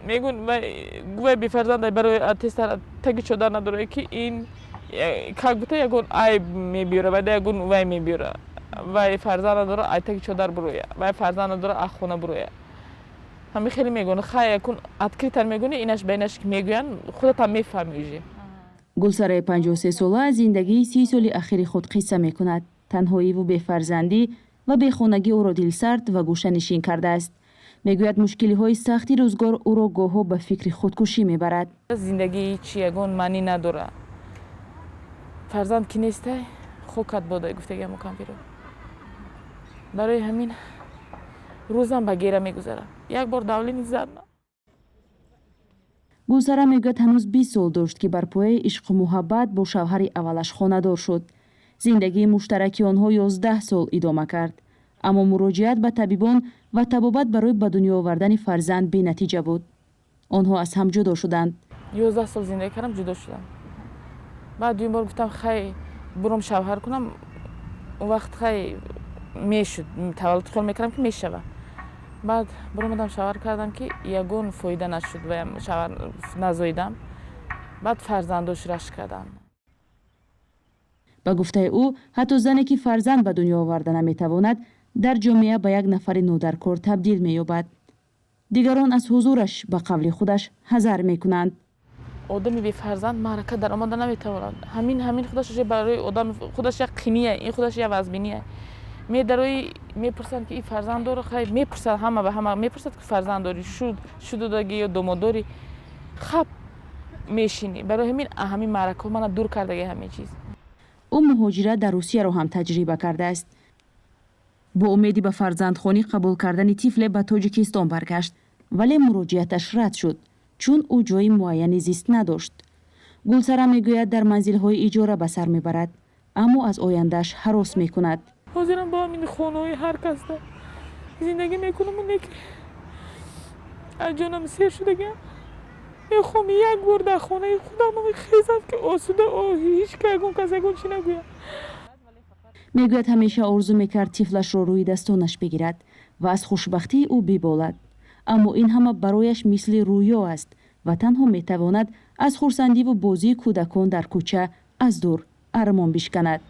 Мегӯн, вай бефарзанда, барои тезтар таги чодар надорад, ки ин как будто ягон айб мебиёра, вай ягон вай мебиёра. Вай фарзанд надора, ай таги чодар буроя, вай фарзанд надора, аз хона буроя. Ҳами хеле мегӯянд. Хай, якун открыто мегӯни, инаш ба инаш мегӯянд, худатам мефаҳми уже. Гулсараи 53сола аз зиндагии 30 соли ахири худ қисса мекунад. Танҳоиву бефарзандӣ ва бехонагӣ ӯро дилсард ва гӯшанишин кардааст. Мегӯяд, мушкилиҳои сахти рӯзгор ӯро гоҳҳо ба фикри худкушӣ мебарад. Зиндагӣ ҳичи ягон маънӣ надорад. Фарзанд ки нестай, хокат бодай, гуфтагиамо кампиро. Барои ҳамин рӯзам ба гера мегузарад. Як бор давление зад. Гулсара мегӯяд, ҳанӯз 20 сол дошт, ки бар пояи ишқу муҳаббат бо шавҳари аввалаш хонадор шуд. Зиндагии муштараки онҳо 11 сол идома кард, аммо муроҷиат ба табибон ва табобат барои ба дунё овардани фарзанд бенатиҷа буд. Онҳо аз ҳам ҷудо шуданд. 11 сол зиндагӣ кардам, ҷудо шудам. Баъд дуюм бор гуфтам, хай, буром шавҳар кунам. Он вақт, хай, мешуд, таваллуд хиёл мекардам, ки мешава. Баъд биромадам, шавҳар кардам, ки ягон фоида нашуд, ваям шавҳар назоидам. Баъд фарзандош рашк кардам. Ба гуфтаи ӯ, ҳатто зане, ки фарзанд ба дунё оварда наметавонад, дар ҷомеа ба як нафари нодаркор табдил меёбад. Дигарон аз ҳузураш, ба қавли худаш, ҳазар мекунанд. Одами бефарзанд маърака даромада наметавонад. Ҳамин худаш уже барои одам худаш як қиния, ин худаш як вазбиния. Медарои, мепурсанд, ки ин фарзанд дора. Хай, мепурсад, ҳама ба ҳама мепурсад, ки фарзанд дорӣ, шудудаги ё домоддорӣ, хаб мешинӣ. Барои ҳамин ҳамин маъракаҳо мана дур кардаги ҳамин чиз. Ӯ муҳоҷират дар Русияро ҳам таҷриба кардааст. Бо умеди ба фарзандхонӣ қабул кардани тифле ба Тоҷикистон баргашт, вале муроҷиаташ рад шуд, чун ӯ ҷои муайяни зист надошт. Гулсара мегӯяд, дар манзилҳои иҷора ба сар мебарад, аммо аз ояндааш ҳарос мекунад. Ҳозирам бо ҳамин хонаҳои ҳар касда зиндагӣ мекунам, лекин аз ҷонам сер шудагиам. Мехоҳам як бор дар хонаи худам хезам, ки осуда, ҳеҷ ка, ягон кас ягон чӣ нагӯяд. Мегӯяд, ҳамеша орзу мекард тифлашро рӯи дастонаш бигирад ва аз хушбахтии ӯ биболад, аммо ин ҳама барояш мисли рӯё аст ва танҳо метавонад аз хурсандиву бозии кӯдакон дар кӯча аз дур армон бишканад.